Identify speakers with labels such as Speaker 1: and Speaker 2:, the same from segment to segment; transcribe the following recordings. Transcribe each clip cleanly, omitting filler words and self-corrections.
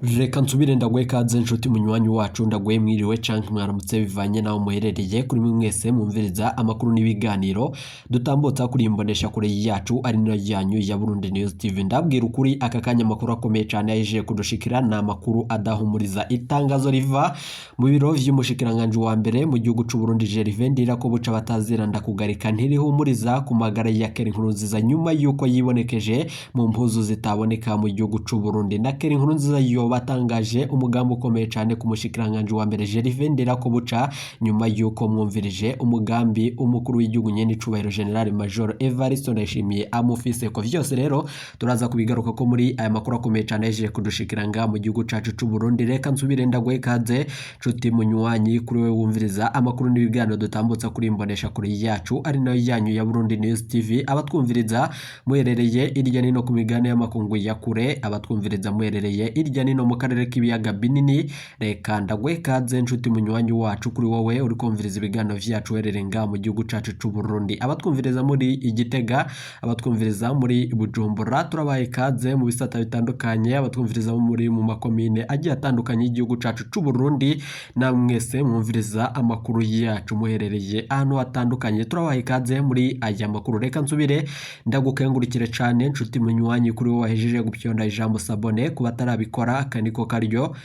Speaker 1: Reka nsubire ndaguhe ikaze nshuti munywanyi wacu, ndaguhe mwiriwe canke mwaramutse bivanye naho muherereye. Kuri mwe mwese mwumviriza amakuru n'ibiganiro dutambutsa kuri iyi mboneshakure yacu ari nayo yanyu ya Burundi News TV, ndabwira ukuri aka kanya amakuru akomeye cane yahejeje kudushikira ni amakuru adahumuriza. Itangazo riva mu biro vy'umushikiranganji wa mbere mu gihugu c'u Burundi Gervais Ndirakobuca batazira ndakugarika ntirihumuriza ku magara ya Kelly Nkurunziza nyuma yuko yibonekeje mu mpuzu zitaboneka mu gihugu c'u Burundi. Na Kelly Nkurunziza yoba atangaje umugambi ukomeye cane ku mushikiranganji wa mbere Gervais Ndirakobuca nyuma yuko mwumvirije umugambi umukuru w'igihugu nyene icubahiro General Major Evariste Ndayishimiye amufise ko. Vyose rero turaza kubigaruka ko muri aya makuru akomeye cane yahejeje kudushikira ngaha mu gihugu cacu c'u Burundi. Reka nsubire ndaguhe ikaze nshuti munywanyi, kuri we wumviriza amakuru n'ibiganiro dutambutsa kuri imbonesha kure yacu ari nayo yanyu ya Burundi News TV. Abatwumviriza muherereye irya nino ku migabane y'amakungu ya kure, abatwumviriza muherereye irya nino mu karere k'ibiyaga binini, reka ndaguhe ikaze nshuti munywanyi wacu, kuri wowe uri kumviriza ibiganiro vyacu uherereye ngaha mu gihugu cacu c'u Burundi. Abatwumviriza muri Igitega, abatwumviriza muri Bujumbura, turabaye ikaze mu bisata bitandukanye. Abatwumviriza muri mu makomine agiye atandukanye y'igihugu cacu c'u Burundi, namwe mwese mwumviriza amakuru yacu muherereye ahantu hatandukanye, turabaye ikaze muri aya makuru. Reka nsubire ndagukengurukire cane nshuti munywanyi, kuri wowe wahejeje gupyonda ijambo s'abonner. Ku batarabikora, aka niko karyo.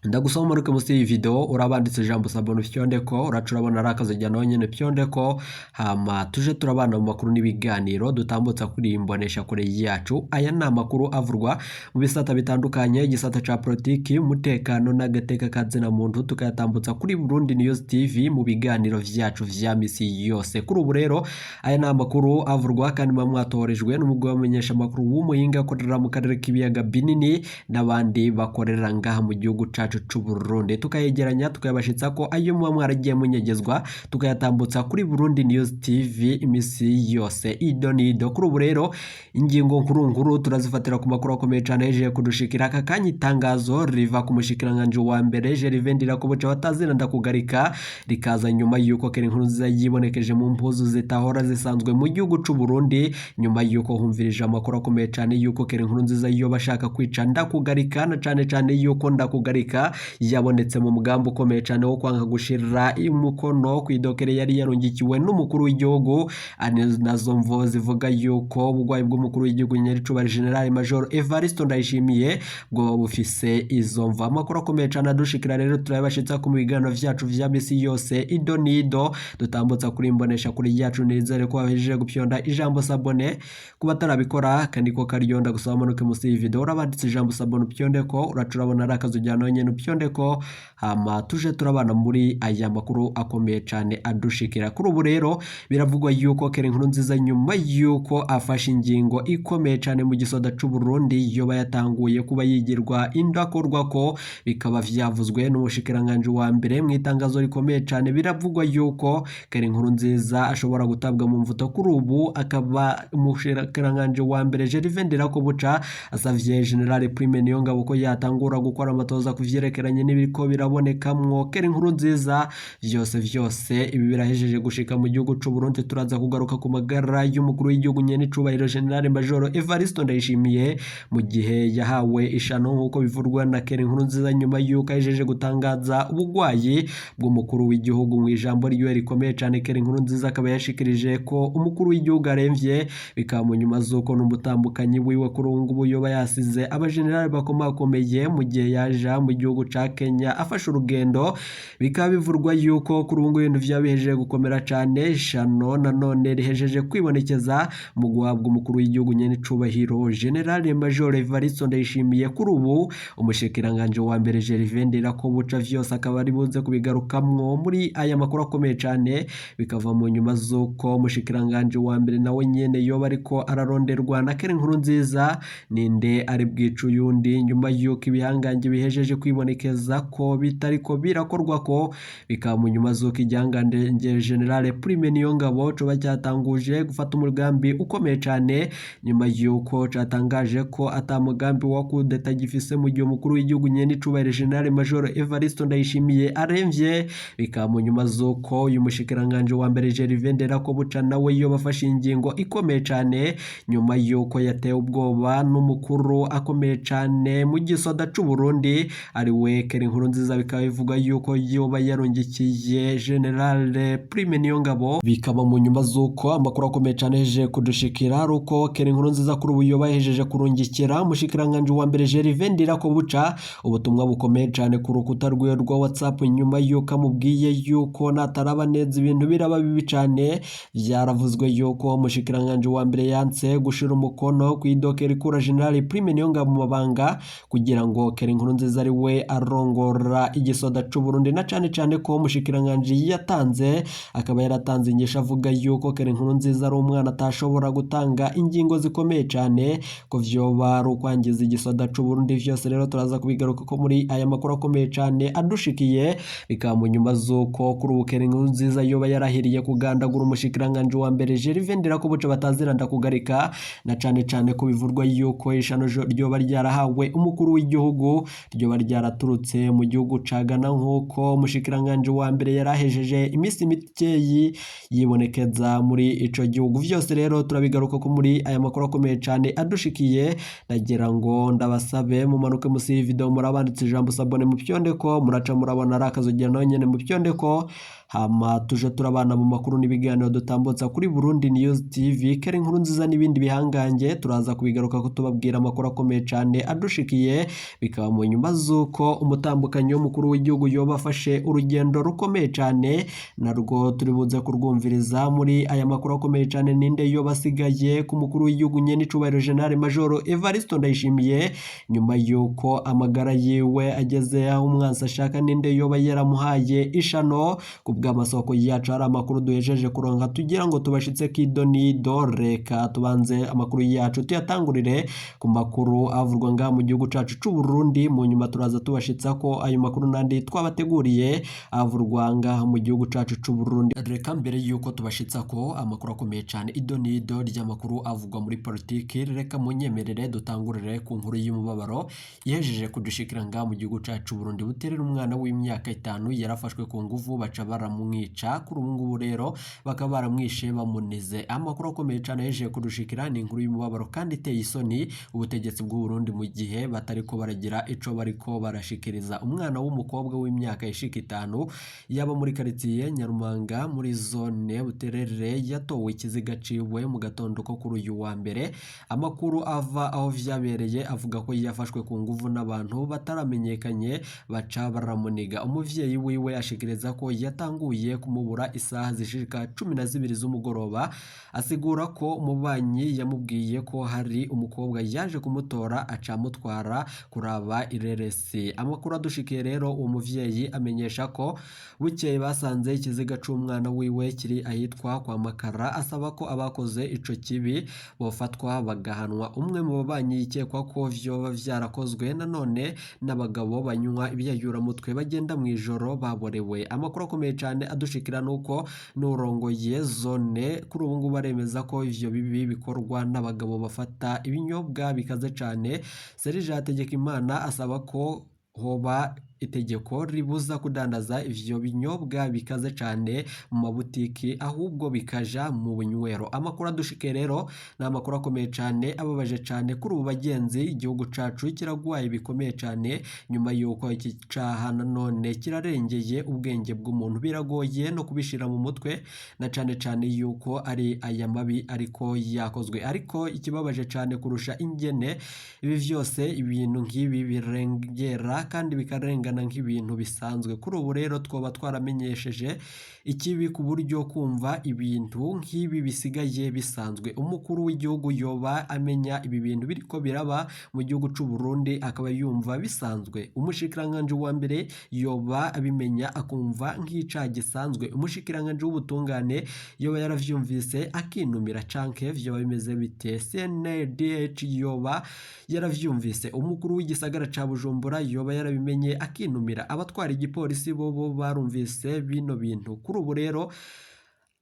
Speaker 1: Ndagusaba umanuke munsi y'iyi video, urabanditse ijambo s'abonner, ufyondeko. Uraca urabona ari akazajya nawe nyene pyondeko, hama tuje turabana mu makuru n'ibiganiro dutambutsa kuri iyi mbonesha kure yacu. Aya ni amakuru avurwa mu bisata bitandukanye, igisata ca politiki, umutekano n'agateka ka zina muntu, tukayatambutsa kuri Burundi News TV mu biganiro vyacu vya misi yose. Kuri ubu rero aya ni amakuru avurwa kandi muba mwatorejwe n'umugwi w'abamenyesha amakuru w'umuhinga akorera mu karere k'ibiyaga binini n'abandi bakorera ngaha mu gihugu cacu c'u Burundi, tukayegeranya tukayabashitsa ko ayo muba mwaragiye munyegezwa, tukayatambutsa kuri Burundi News TV imisi yose ido nido. Kuri ubu rero ingingo nkuru nkuru turazifatira ku makuru akomeye cane yahejeje kudushikira aka kanya. Itangazo riva ku mushikiranganji wa mbere Gervais Ndirakobuca batazira ndakugarika rikaza nyuma yuko Kelly Nkurunziza yibonekeje mu mpuzu zitahora zisanzwe mu gihugu c'u Burundi, nyuma yuko humvirije amakuru akomeye cane yuko Kelly Nkurunziza yoba ashaka kwica ndakugarika, na cane cane yuko ndakugarika yabonetse mu mugambi ukomeye cane wo kwanga gushira umukono kw'idokere yari yarungikiwe n'umukuru w'igihugu. Ari nazo mvo zivuga yuko ubugwayi bw'umukuru w'igihugu nyaricubahiro General Major Evariste Ndayishimiye bwoba bufise izo mvo. Amakuru akomeye cane adushikira rero turayabashitsa ku biganiro vyacu vya misi yose ido nido dutambutsa kuri imbonesha kuri yacu. Nizere ko wahejeje gupyonda ijambo s'abonner. Ku batarabikora, kandi ko karyo, ndagusaba umanuke munsi y'iyi video, urabanditse ijambo s'abonner, upyondeko. Uraca urabona ari akazu ujyana nyene, upyondeko, hama tuje turabana muri aya makuru akomeye cane adushikira. Kuri ubu rero biravugwa yuko Kelly Nkurunziza nyuma yuko afashe ingingo ikomeye cane mu gisoda c'u Burundi yoba yatanguye kuba yigirwa indakorwa ko, bikaba vyavuzwe n'umushikiranganji wa mbere mu itangazo rikomeye cane. Biravugwa yuko Kelly Nkurunziza ashobora gutabwa mu mvuto. Kuri ubu akaba umushikiranganji wa mbere Gervais Ndirakobuca asavye General Prime Niyongabo ko yatangura gukora amatoza ku vyerekeranye n'ibiriko birabonekamwo Kelly Nkurunziza. Vyose vyose ibi birahejeje gushika mu gihugu c'u Burundi. Turaza kugaruka ku magara y'umukuru w'igihugu nyene icubahiro General Major Evariste Ndayishimiye mu gihe yahawe ishano nk'uko bivurwa na Kelly Nkurunziza nyuma y'uko ahejeje gutangaza ubugwayi bw'umukuru w'igihugu. Mu ijambo ryiwe rikomeye cane, Kelly Nkurunziza akaba yashikirije ko umukuru w'igihugu aremvye, bikaba mu nyuma z'uko n'umutambukanyi wiwe kuri ubu ngubu yoba yasize abajenerali bakomakomeye mu gihe yaja mu gihugu ca Kenya afashe urugendo. Bikaba bivurwa yuko kuri ubu ngubu ibintu vyaba bihejeje gukomera cane. Ishano nanone rihejeje kwibonekeza mu guhabwa umukuru w'igihugu nyene icubahiro General Major Evariste Ndayishimiye. Kuri ubu umushikiranganji wa mbere Gervais Ndirakobuca vyose akaba ari buze kubigarukamwo muri aya makuru akomeye cane, bikava mu nyuma z'uko umushikiranganji wa mbere nawe nyene yoba ariko araronderwa na Kelly Nkurunziza. Ninde ari bwica uyundi nyuma yuko ibihangange bihejeje kwibonekeza? vyibonekeza ko bitariko birakorwa ko bikaba mu nyuma z'uko igihangange General Prime Niyongabo coba cyatanguje gufata umugambi ukomeye cane nyuma y'uko catangaje ko ata mugambi wa kudeta gifise mu gihe umukuru w'igihugu nyene icubahiro General Major Evariste Ndayishimiye aremvye. Bikaba mu nyuma z'uko uyu mushikiranganje wa mbere Gervais Nderakobuca nawe yo bafashe ingingo ikomeye cane nyuma y'uko yatewe ubwoba n'umukuru akomeye cane mu gisoda c'u Burundi ari we Keri Nkurunziza. Bikaba bivuga yuko yoba yarungikiye General Prime Niyongabo. Bikaba mu nyuma z'uko amakuru akomeye cane hejeje kudushikira ari uko Keri Nkurunziza kuri ubu yoba yahejeje kurungikira umushikiranganje wa mbere Gervais Ndirakobuca ubutumwa bukomeye cane ku rukuta rwiwe rwa WhatsApp nyuma y'uko amubwiye yuko nataraba neza ibintu biraba bibi cane. Vyaravuzwe yuko umushikiranganje wa mbere yanse gushira umukono ku idoke rikura General Prime Niyongabo mu mabanga kugira ngo Keri Nkurunziza ari we arongora igisoda c'u Burundi, na cane cane ko umushikiranganje yatanze akaba yaratanze ingisho avuga yuko Keri Nkurunziza ari umwana atashobora gutanga ingingo zikomeye cane ko vyoba ari ukwangiza igisoda c'u Burundi. Vyose rero turaza kubigaruka ko muri aya makuru akomeye cane adushikiye. Bikaba mu nyuma z'uko kuri ubu Keri Nkurunziza yoba yarahiriye kugandagura umushikiranganje wa mbere Gervais Ndirakobuca bataziranda kugarika, na cane cane ko bivurwa yuko ishano ryoba ryarahawe umukuru w'igihugu ryoba ryaraturutse mu gihugu ca Ghana, nk'uko umushikiranganje wa mbere yarahejeje iminsi mikeyi yibonekeza muri ico gihugu. Vyose rero turabigaruka ko muri aya makuru akomeye cane adushikiye. Ndagira ngo ndabasabe mumanuke musi y'iyi video murabanditse ijambo sabone mu pyondeko, muraca murabona ari akazogera nawe nyene mu pyondeko, hama tuje turabana mu makuru n'ibiganiro dutambutsa kuri Burundi News TV. Keri Nkurunziza n'ibindi bihangange turaza kubigaruka ko tubabwira amakuru akomeye cane adushikiye. Bikaba mu nyuma z'uko umutambukanyi w'umukuru w'igihugu yoba afashe urugendo rukomeye cane, narwo turi buze kurwumviriza muri aya makuru akomeye cane. Ninde yoba asigaye ku mukuru w'igihugu nyene icubahiro General Major Evariste Ndayishimiye nyuma y'uko amagara yiwe ageze aho umwansi ashaka? Ninde yoba yaramuhaye ishano? Ku bw'amasoko yacu hari amakuru duhejeje kuronka tugira ngo tubashitse kidonido. Reka tubanze amakuru yacu tuyatangurire ku makuru avurwa ngaha mu gihugu cacu c'u Burundi, mu nyuma turaza tubashitsa ko ayo makuru nandi twabateguriye avurwa ngaha mu gihugu cacu c'u Burundi. Reka mbere yuko tubashitsa ko amakuru akomeye cane idonido ry'amakuru avugwa muri politiki, reka munyemerere dutangurire ku nkuru y'umubabaro ihejeje kudushikira ngaha mu gihugu cacu Burundi. Buterera umwana w'imyaka 5 yarafashwe ku nguvu baca baramwica. Kuri ubu ngubu rero bakaba baramwishe bamunize. Amakuru akomeye cane yahejeje kudushikira ni inkuru y'umubabaro kandi iteye isoni ubutegetsi bw'u Burundi mu gihe batariko baragira ico bariko barashikiriza. Umwana w'umukobwa w'imyaka ishika 5 yaba muri quartier Nyarumanga muri zone Buterere yatowe ikiziga ciwe mu gatondo ko kuri uyu wa mbere. Amakuru ava aho vyabereye avuga ko yafashwe ku nguvu n'abantu bataramenyekanye baca baramuniga. Umuvyeyi wiwe ashikiriza ko yatanguye kumubura isaha zishika 12 z'umugoroba, asigura ko umubanyi yamubwiye ko hari umukobwa yaje kumutora aca amutwara kuraba ireresi. Amakuru adushikiye rero uwo muvyeyi amenyesha ko bukeye basanze ikiziga c'umwana wiwe kiri ahitwa kwa Makara, asaba ko abakoze ico kibi bofatwa bagahanwa. Umwe mu babanyi yikekwa ko vyoba vyarakozwe nanone n'abagabo banywa ibiyayuramutwe bagenda mw'ijoro baborewe. Amakuru akomeye cane adushikira nuko n'urongoye zone kuri ubu ngubu aremeza ko ivyo bibi bikorwa n'abagabo bafata ibinyobwa bikaze cane. Serge Hategekimana asaba ko hoba itegeko ribuza kudandaza ivyo binyobwa bikaze cane mu mabutiki ahubwo bikaja mu bunywero. Amakuru adushike rero ni amakuru akomeye cane ababaje cane kuri ubu bagenzi. Igihugu cacu kiragwaye bikomeye cane nyuma y'uko iki caha nanone kirarengeye ubwenge bw'umuntu, biragoye no kubishira mu mutwe na cane cane yuko ari aya mabi ariko yakozwe. Ariko ikibabaje cane kurusha ingene ibi vyose ibintu nk'ibi birengera kandi bikarenga birarengana nk'ibintu bisanzwe. Kuri ubu rero twoba twaramenyesheje ikibi ku buryo kumva ibintu nk'ibi bisigaye bisanzwe. Umukuru w'igihugu yoba amenya ibi bintu biriko biraba mu gihugu c'u Burundi akaba yumva bisanzwe. Umushikiranganji wa mbere yoba abimenya akumva nk'icaha gisanzwe. Umushikiranganji w'ubutungane yoba yaravyumvise akinumira canke vyoba bimeze bite? CNDH yoba yaravyumvise. Umukuru w'igisagara ca Bujumbura yoba yarabimenye akinumira. Abatwara igipolisi bobo barumvise bino bintu. Kuri ubu rero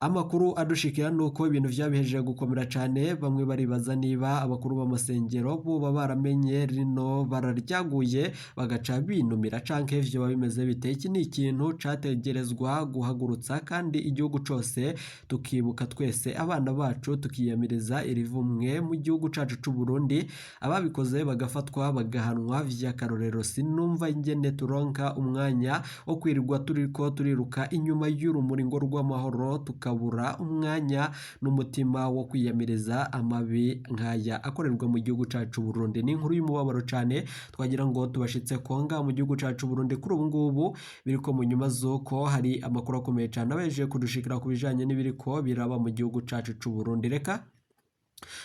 Speaker 1: amakuru adushikira nuko ibintu vyabihejeje gukomera cane. Bamwe baribaza niba abakuru b'amasengero boba baramenye rino bararyaguye bagaca binumira canke vyoba bimeze bite. Iki ni ikintu categerezwa guhagurutsa kandi igihugu cose tukibuka twese abana bacu, tukiyamiriza irivumwe mu gihugu cacu c'u Burundi, ababikoze bagafatwa bagahanwa vy'akarorero. Sinumva ingene turonka umwanya wo kwirirwa turiko turiruka inyuma y'urumuri ngo rw'amahoro, tukabura umwanya n'umutima wo kwiyamiriza amabi nkaya akorerwa mu gihugu cacu Burundi. Ni inkuru y'umubabaro cane twagira ngo tubashitse konga mu gihugu cacu Burundi. Kuri ubu ngubu biriko mu nyuma z'uko hari amakuru akomeye cane abeje kudushikira ku bijanye n'ibiriko biraba mu gihugu cacu c'u Burundi. Reka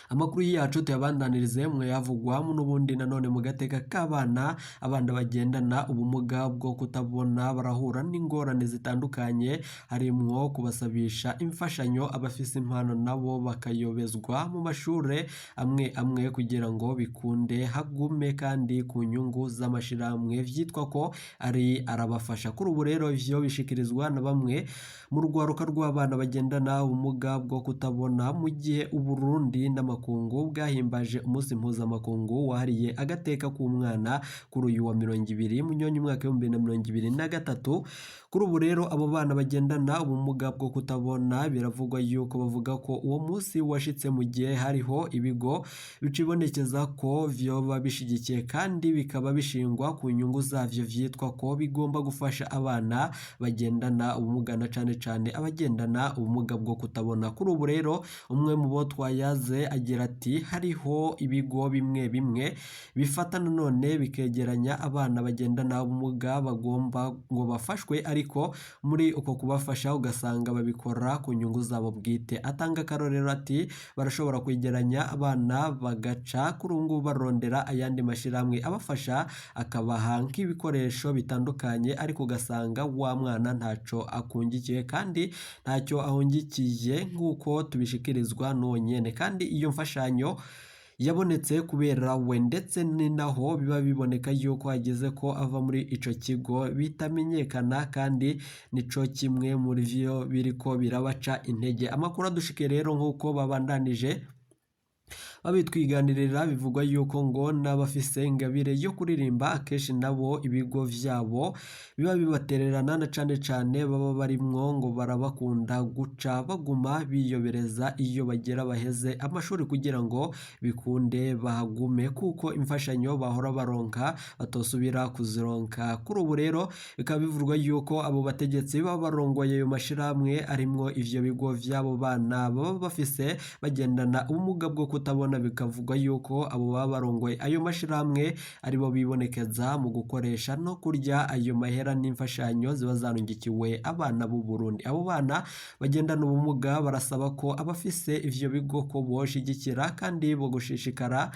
Speaker 1: amakuru yacu tuyabandanirize mwe yavugwa n'ubundi nanone mu gateka k'abana. Abana bagendana ubumuga bwo kutabona barahura n'ingorane zitandukanye, harimwo kubasabisha imfashanyo, abafise impano nabo bakayobezwa mu mashure amwe amwe kugira ngo bikunde hagume kandi ku nyungu z'amashirahamwe vyitwa ko ari arabafasha. Kuri ubu rero ivyo bishikirizwa na bamwe mu rwaruka rw'abana bagendana ubumuga bwo kutabona, mu gihe Uburundi n'amakungu bwahimbaje umunsi mpuzamakungu wahariye agateka k'umwana kuri uyu wa 20 Munyonyo umwaka 2023. Kuri ubu rero abo bana bagendana ubumuga bwo kutabona biravugwa yuko bavuga ko uwo munsi washitse mu gihe hariho ibigo bicibonekeza ko vyoba bishigikiye kandi bikaba bishingwa ku nyungu zavyo vyitwa ko bigomba gufasha abana bagendana ubumuga na cane cane abagendana ubumuga bwo kutabona. Kuri ubu rero umwe mu bo twayaze agira ati hariho ibigo bimwe bimwe bifata nanone bikegeranya abana bagendana ubumuga bagomba ngo bafashwe, ariko muri uko kubafasha ugasanga babikora ku nyungu zabo bwite. Atanga akarorero ati barashobora kwegeranya abana bagaca kuri ubu ngubu barondera ayandi mashirahamwe abafasha akabaha nk'ibikoresho bitandukanye, ariko ugasanga wa mwana ntaco akungikiye kandi ntacyo ahungikiye nk'uko tubishikirizwa n'uwo nyene. Kandi iyo mfashanyo yabonetse kubera we, ndetse ni naho biba biboneka yuko ageze ko ava muri ico kigo bitamenyekana, kandi nico kimwe muri vyo biriko birabaca intege. Amakuru adushikiye rero nk'uko babandanije babitwiganirira, bivugwa yuko ngo n'abafise ingabire yo kuririmba akenshi nabo ibigo vyabo biba bibatererana, na cane cane baba barimwo ngo barabakunda guca baguma biyobereza iyo bagera baheze amashuri kugira ngo bikunde bahagume, kuko imfashanyo bahora baronka batosubira kuzironka. Kuri ubu rero bikaba bivugwa yuko abo bategetsi baba barongoye ayo mashirahamwe arimwo ivyo bigo vy'abo bana baba bafise bagendana ubumuga bwo kutabona, bikavugwa yuko abo baba barongoye ayo mashirahamwe aribo bibonekeza mu gukoresha no kurya ayo mahera n'imfashanyo ziba zarungikiwe abana b'u Burundi. Abo bana bagendana ubumuga barasaba ko abafise ivyo bigo ko boshigikira kandi bogushishikara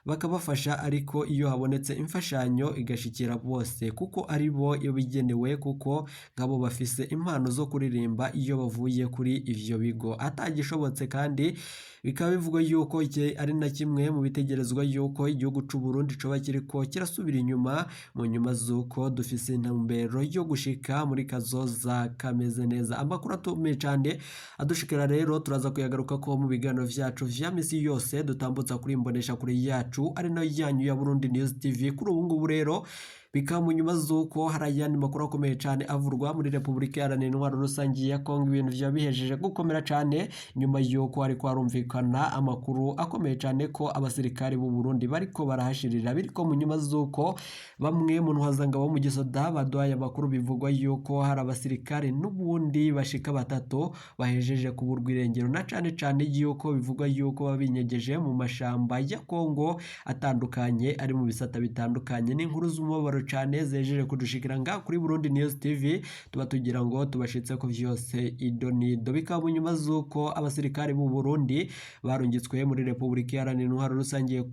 Speaker 1: bakabafasha, ariko iyo habonetse imfashanyo igashikira bose kuko ari bo ibigenewe, kuko ngabo bafise impano zo kuririmba iyo bavuye kuri ivyo bigo atagishobotse. Kandi bikaba bivugwa yuko iki ari na kimwe mu bitegerezwa yuko igihugu c'u Burundi coba kiriko kirasubira inyuma mu nyuma z'uko dufise intumbero yo gushika muri kazoza kameze neza. Amakuru atumeye cane adushikira rero turaza kuyagaruka ko mu biganiro vyacu vya misi yose dutambutsa kuri imbonesha kure yacu ari nayo yanyu ya Burundi News TV. Kuri ubu ngubu rero bikaba mu nyuma z'uko hari ayandi makuru akomeye cane avurwa muri Repubulika Iharanira Intwaro Rusange ya Kongo, ibintu vya bihejeje gukomera cane nyuma y'uko hariko harumvikana amakuru akomeye cane ko abasirikare b'u Burundi bariko barahashirira, biriko mu nyuma z'uko bamwe mu ntwazangabo mu gisoda baduhaye amakuru bivugwa yuko hari abasirikare n'ubundi bashika batatu bahejeje kuburwa irengero, na cane cane yuko bivugwa yuko babinyegeje mu mashamba ya Kongo atandukanye ari mu bisata bitandukanye. N'inkuru z'umubabaro cane zejeje kudushikira nga kuri Burundi News TV, tuba tugira ngo tubashitse ko vyose ido nido. Bikaba mu nyuma z'uko abasirikare b'u Burundi barungitswe muri Republika Iharanira Intwaro Rusange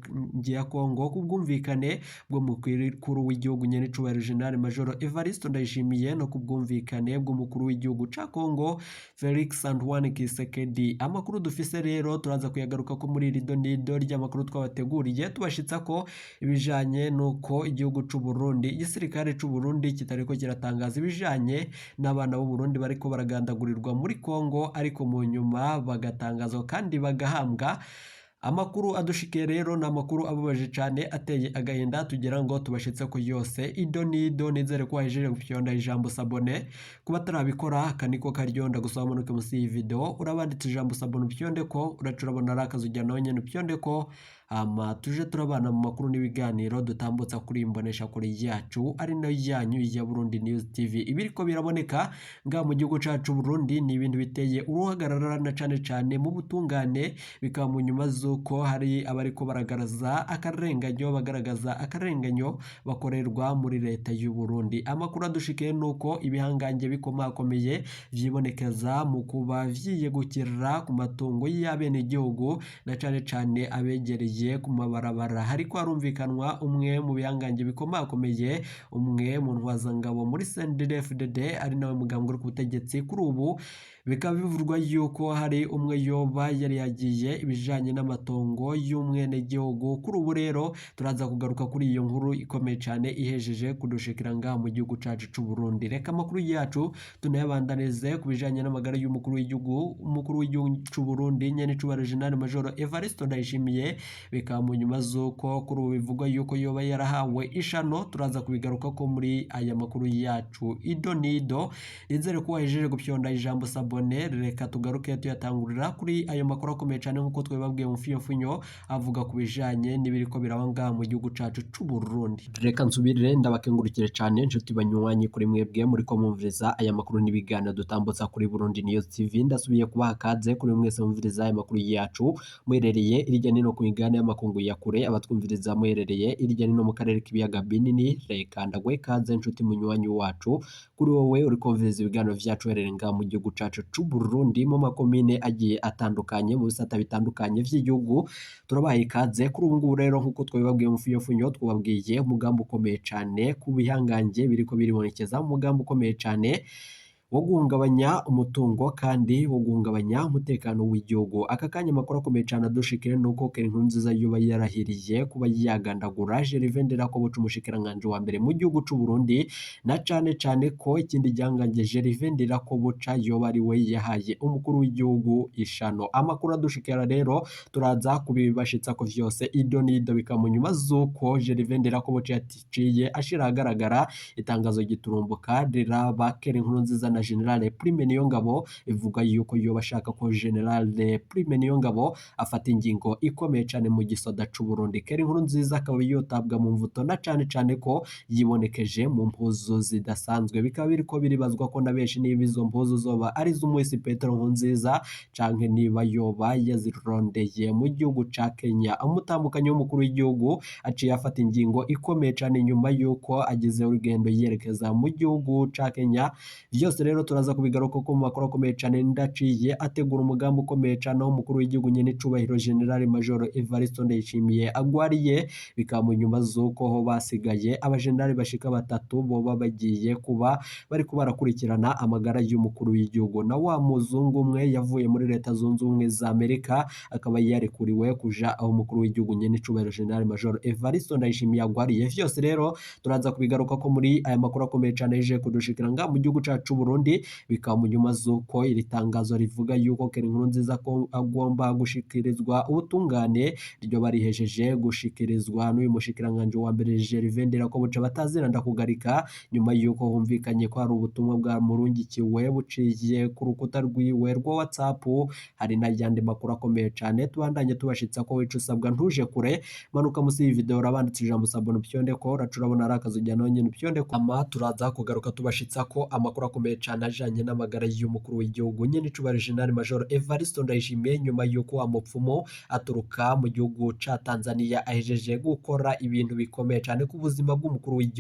Speaker 1: ya Kongo ku bwumvikane bw'umukuru w'igihugu nyen'icubahiro General Major Evariste Ndayishimiye no ku bwumvikane bw'umukuru w'igihugu ca Kongo Felix Antoine Tshisekedi. Amakuru dufise rero turaza kuyagaruka ko muri iri donido ry'amakuru twabateguriye, tubashitsa ko ibijanye nuko igihugu c'u Burundi, igisirikare c'u Burundi kitariko kiratangaza ibijanye n'abana b'u Burundi bariko baragandagurirwa muri Kongo, ariko mu nyuma bagatangazwa kandi bagahambwa. Amakuru adushikiye rero ni amakuru ababaje cane, ateye agahinda, tugira ngo tubashitse ko yose ido nido. Nizere ko wahejeje gufyonda ijambo s'abonner. Kuba atarabikora aka niko karyonda gusa, wamanuke munsi y'iyi video urabanditse ijambo s'abonner, upyonde ko uraca urabona ari akazu ujya nawe nyene upyonde ko, hama tuje turabana mu makuru n'ibiganiro dutambutsa kuri imbonesha kure yacu ari nayo yanyu ya Burundi News TV. Ibiriko biraboneka nga mu gihugu cacu Burundi ni ibintu biteye uruhagarara na cane cane mu butungane, bikaba mu nyuma z'uko hari abariko baragaragaza akarenganyo, bagaragaza akarenganyo bakorerwa muri leta y'u Burundi. Amakuru adushikiye nuko ibihangange bikomakomeye vyibonekeza mu kuba vyiyegukira ku matungo y'abenegihugu na cane cane abegereye ku mabarabara. Hariko harumvikanwa umwe mu bihangange bikomakomeye, umwe mu ntwazangabo muri CNDD-FDD ari nawe mugambwe uri ku butegetsi kuri ubu, bikaba bivurwa yuko hari umwe yoba yari yagiye ibijanye n'amatongo y'umwenegihugu. Kuri ubu rero turaza kugaruka kuri iyo nkuru ikomeye cane ihejeje kudushikira ngaha mu gihugu cacu c'u Burundi. Reka amakuru yacu tunayabandanize ku bijanye n'amagara y'umukuru w'igihugu, umukuru w'igihugu c'u Burundi nyen'icubahiro General Major Evariste Ndayishimiye, bikaba mu nyuma z'uko kuri ubu bivugwa yuko yoba yarahawe ishano. Turaza kubigaruka ko muri aya makuru yacu ido nido. Nizere ko wahejeje gupyonda ijambo s'abonner. Reka tugaruke tuyatangurira kuri ayo makuru akomeye cane nk'uko twabibabwiye mu mfunyofunyo, avuga ku bijanye n'ibiriko biraba ngaha mu gihugu cacu c'u Burundi. Reka nsubirire ndabakengurukire cane nshuti banywanyi kuri mwebwe muriko mwumviriza aya makuru n'ibiganiro dutambutsa kuri Burundi News TV. Ndasubiye kubaha kaze kuri mwese mwumviriza aya makuru yacu muherereye irya nino ku migabane y'amakungu ya kure, abatwumviriza muherereye irya nino mu karere k'ibiyaga binini. Reka ndaguhe kaze nshuti munywanyi wacu, kuri wowe uri kumviriza ibiganiro vyacu uherereye ngaha mu gihugu cacu c'u Burundi mu makomine agiye atandukanye, mu bisata bitandukanye vy'igihugu, turabaha ikaze. Kuri ubu ngubu rero nk'uko twabibabwiye mu mfunyofunyo, twababwiye umugambi ukomeye cane ku bihangange biriko biribonekeza, umugambi ukomeye cane wo guhungabanya umutungo kandi wo guhungabanya umutekano w'igihugu. Aka kanya amakuru akomeye cane adushikire nuko Keri Nkurunziza yoba yarahiriye kuba yagandagura Gervais Nderakobuca, umushikiranganji wa mbere mu gihugu c'u Burundi, na cane cane ko ikindi gihangange Gervais Nderakobuca yoba ari we yahaye umukuru w'igihugu ishano. Amakuru adushikira rero turaza kubibashitsa ko vyose ido nido, bikaba mu nyuma z'uko Gervais Nderakobuca yaciye ashira ahagaragara itangazo giturumbuka riraba Keri Nkurunziza na General Prime Niyongabo, ivuga yuko yoba ashaka ko General Prime Niyongabo afata ingingo ikomeye cane mu gisoda c'u Burundi. Keri Nkurunziza akaba yotabwa mu mvuto na cane cane ko yibonekeje mu mpuzu zidasanzwe, bikaba biriko biribazwa ko na benshi niba izo mpuzu zoba ari iz'umuhisi Petero Nkurunziza canke niba yoba yazirondeye mu gihugu ca Kenya. Umutambukanyi w'umukuru w'igihugu aciye afata ingingo ikomeye cane nyuma yuko agize urugendo yerekeza mu gihugu ca Kenya. Vyose rero turaza kubigaruka ko mu makuru akomeye cane. Ndaciye ategura umugambi ukomeye cane aho umukuru w'igihugu nyene cubahiro General Major Evariste Ndayishimiye agwariye, bikaba mu nyuma z'uko ho basigaye abajenerali bashika batatu boba bagiye kuba bariko barakurikirana amagara y'umukuru w'igihugu, na wa muzungu umwe yavuye muri Leta Zunze Ubumwe za Amerika akaba yarekuriwe kuja aho umukuru w'igihugu nyene cubahiro General Major Evariste Ndayishimiye agwariye. Vyose rero turaza kubigaruka ko muri aya makuru akomeye cane yeje kudushikira nga mu gihugu cacu Burundi, bikaba mu nyuma z'uko iri tangazo rivuga yuko Keri Nkurunziza ko agomba gushikirizwa ubutungane ryo barihejeje gushikirizwa n'uyu mushikiranganji wa mbere Gervais Nderakobuca batazira ndakugarika, nyuma yuko humvikanye ko hari ubutumwa bwa murungikiwe buciye ku rukuta rwiwe rwa WhatsApp. Hari n'ayandi makuru akomeye cane tubandanye tubashitsa ko wica usabwa ntuje kure, manuka musi y'iyi video urabanditse ijambo s'abonner upyonde ko uraca urabona ari akazu ujya nawe nyene upyonde ko. Ama turaza kugaruka tubashitsa ko amakuru akomeye cane ajanye n'amagara y'umukuru w'igihugu nyene icubahiro General Major Evariste Ndayishimiye, nyuma yuko wa mupfumu aturuka mu gihugu ca Tanzania ahejeje gukora ibintu bikomeye cane ku buzima bw'umukuru w'igihugu.